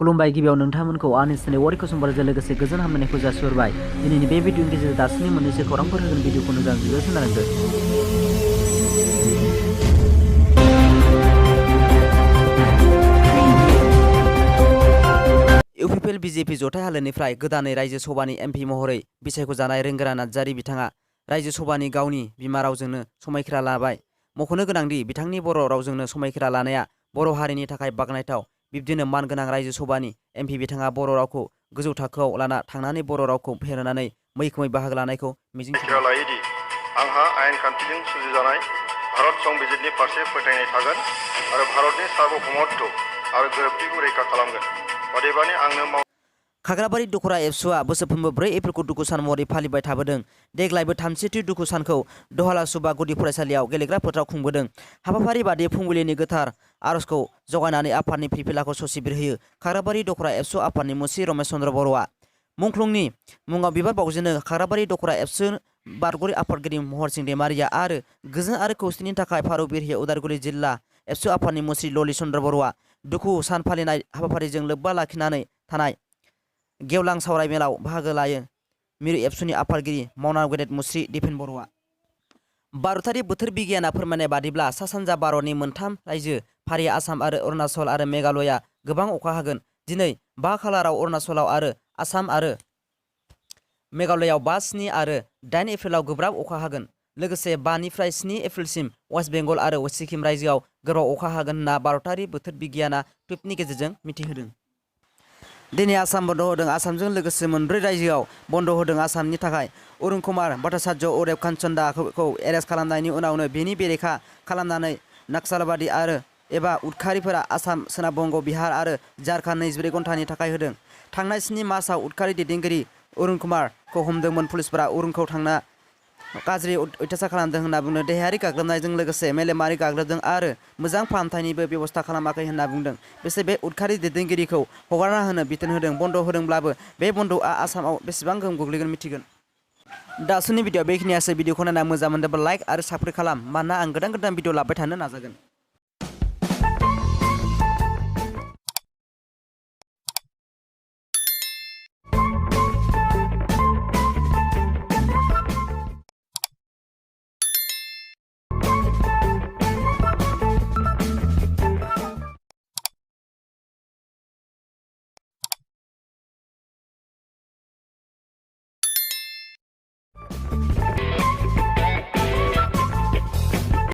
खुलुमबाय गिबियाव नोंथांमोनखौ आंनि चेनेल वारि कुसुमबारजों लोगोसे गोजोन हामलायनायखौ जासिहरबाय। दिनैनि बे भिडिअनि गेजेरजों दासिमनि मोननैसो खौरांफोर होगोन भिडिअखौ मोजां जोबजासिम नायलांदो। इउपिपिएल बिजेपि जथाय हालोदनिफ्राय गोदानै रायजो सभानि एमपि महरै बिसायख'जानाय रोंगोरा नार्जारी बिथाङा रायजो सभानि गावनि बिमा रावजोंनो समायखिरा लाबाय। मख'नो गोनांदि बिथांनि बर' रावजोंनो समायखिरा लानाया बर' हारिनि थाखाय बाख्नायथाव। बिब्दिनो मानगोनां रायजो सभानि एमपि बिथाङा बर' रावखौ गोजौ थाखोआव लाना थांनानै बर' रावखौ फेहेरनानै मैखोमै बाहागो लानायखौ मिजिंथिदों। लायोदि आंहा आयेन खान्थिजों सुजुजानाय भारत संबिजिरनि फारसे फोथायनाय थागोन आरो भारतनि सार्वभौमत्व आरो गोरोबथिखौ रैखा खालामगोन। अदेबानि आंनो खाग्राबारि दख'रा एबसुआ बोसोरफ्रोमबो 4 एप्रिलखौ दुखु सान महरै फालिबाय थाबोदों। देग्लायबो 33थि दुखु सानखौ दहाला सुबा गुदि फरायसालियाव गेलेग्रा फोथाराव खुंबोदों। हाबाफारि बादियै फुंबिलिनि गोथार आर'जखौ जगायनानै आफादनि फिरफिलाखौ ससि बिरहोयो खाग्राबारि दख'रा एबसु आफादनि मुस्रि रमेश चन्द्र बर'आ। मुंख्लंनि मुङाव बिबार बावजेनो खाग्राबारि दख'रा एबसु बारग'रि आफादगिरि महरसिं दैमारिया आरो गोजोन आरो खौसेथिनि थाखाय फारौ बिरहोयो उदालगुरि जिल्ला एबसु आफादनि मुस्रि ललित चन्द्र बर'आ। दुखु सान फालिनाय हाबाफारिजों लोब्बा लाखिनानै थानाय गेवलां सावराय मेलाव बाहागो लायो मिरु एबसुनि आफादगिरि मावना गेदेर मुस्रि दिपेन बर'आ। भारतारि बोथोर बिगियाना फोरमायनाय बादिब्ला सा सानजा भारतनि मोनथाम रायजो फारि आसाम आरो अरुणाचल आरो मेघालया गोबां अखा हागोन। दिनै 5 खालाराव अरुणाचलाव आरो आसाम आरो मेघालयाव 5, 7 आरो 8 एप्रिलाव गोब्राब अखा हागोन। लोगोसे 5 निफ्राय 7 एप्रिलसिम वेस्ट बेंगल आरो सिक्किम रायजोआव गोब्राब अखा हागोन होनना भारतारि बोथोर बिगियाना टुइटनि गेजेरजों मिथिहोदों। दिनै आसाम बन्द होदों। आसामजों लोगोसे 4 रायजोआव बन्द होदों। आसामनि थाखाय अरुण कुमार भट्टाचार्य अरेब कान्चनदाखौ एरेस्ट खालामनायनि उनावनो बेनि बेरेखा खालामनानै नक्सालबादि आरो एबा उदखारिफोरा आसाम, सोनाब बंग, बिहार आरो झारखन्ड 24 घन्टानि थाखाय होदों। थांनाय 7 मार्चआव उदखारि दैदेनगिरि अरुण कुमारखौ हमदोंमोन पुलिसफोरा। अरुणखौ थांना गाज्रि अयथासार खालामदों होनना बुंदों। देहायारि गाग्लोबनायजों लोगोसे मेलेमारि गाग्लोबदों आरो मोजां फाहामथायनिबो बेबस्था खालामाखै होनना बुंदों। बिसोर बे उदखारि दैदेनगिरिखौ हगारना होनो बिथोन होदों। बन्द होदोंब्लाबो बे बन्दआ आसामाव बेसेबां गोहोम गोग्लैगोन मिथिगोन। दासिमनि भिडिअ बेखिनियासो। भिडिअखौ नायना मोजां मोनदोंब्ला लाइक आरो साबस्क्राइब खालाम, मानोना आं गोदान भिडिअ लाबोबाय थानो नाजागोन।